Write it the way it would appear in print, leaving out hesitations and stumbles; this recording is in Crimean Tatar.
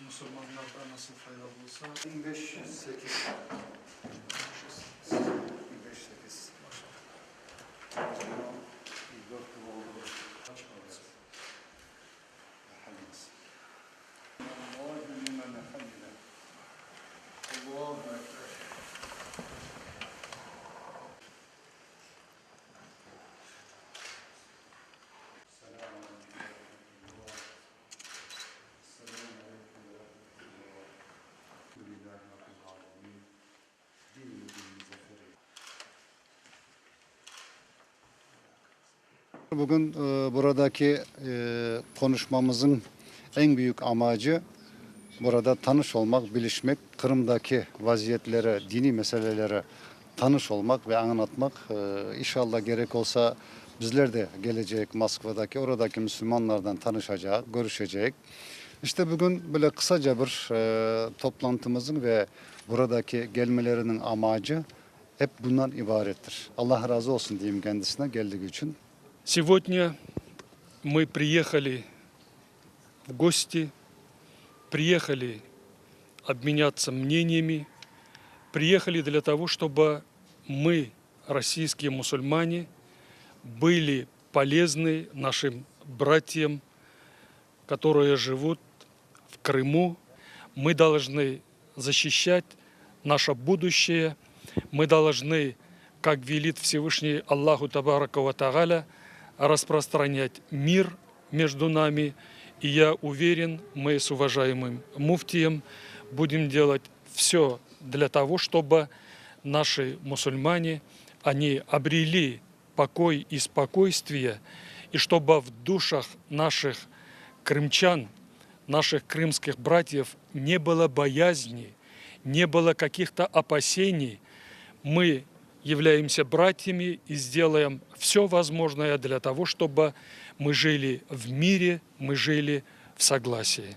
Musulmanlarğa nasıl faydalı olsa. 1508. 1508. Bugün buradaki qonuşmamızıñ eñ büyük amacı, burada tanış olmaq, bilişmek, Qırımdaki vaziyetleri, diniy meseleleri tanış olmaq ve añlatmaq. İnşallah, kerek olsa, bizler de kelecek Moskvadaki, oradaki müsülmanlardan tanışacaq, körüşecek. İşte bugün böyle qısaca bir toplantımızıñ ve buradaki kelmeleriniñ amacı hep bundan ibarettir. Allah razı olsun deyim kendisine keldigi içün. Сегодня мы приехали в гости, приехали обменяться мнениями, приехали для того, чтобы мы, российские мусульмане, были полезны нашим братьям, которые живут в Крыму. Мы должны защищать наше будущее. Мы должны, как велит Всевышний Аллаху Табарака ва Тааля, распространять мир между нами. И я уверен, мы с уважаемым муфтием будем делать все для того, чтобы наши мусульмане, они обрели покой и спокойствие, и чтобы в душах наших крымчан, наших крымских братьев не было боязни, не было каких-то опасений. Мы являемся братьями и сделаем все возможное для того, чтобы мы жили в мире, мы жили в согласии.